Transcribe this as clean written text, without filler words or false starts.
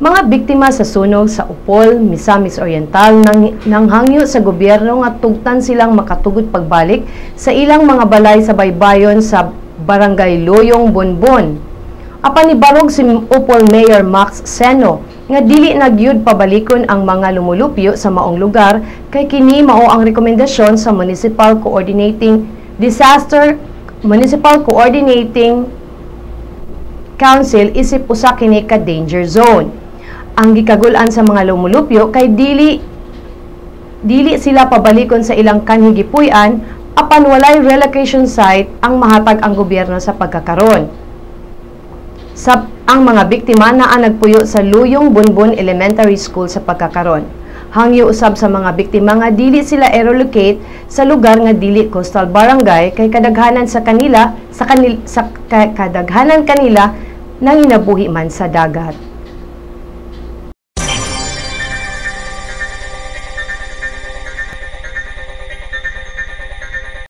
Mga biktima sa sunog sa Opol, Misamis Oriental nang hangyo sa gobyerno nga tugtan silang makatugod pagbalik sa ilang mga balay sa baybayon sa Barangay Luyong, Bonbon. Apan nibarog si Opol Mayor Max Seno nga dili na gyud pabalikon ang mga lumulupyo sa maong lugar kay kini mao ang rekomendasyon sa Municipal Coordinating Council isip usa kini ka danger zone. Ang gikagul-an sa mga lumulupyo kay dili dili sila pabalikon sa ilang kanhi gipuy-an apan walay relocation site ang mahatag ang gobyerno sa pagkakaron. Sa ang mga biktima naa nagpuyo sa Luyong Bonbon Elementary School sa pagkakaron. Hangyo usab sa mga biktima nga dili sila i-relocate sa lugar nga dili coastal barangay kay kadaghanan sa kanila sa kanil, sa kadaghanan kanila nanginabuhi man sa dagat.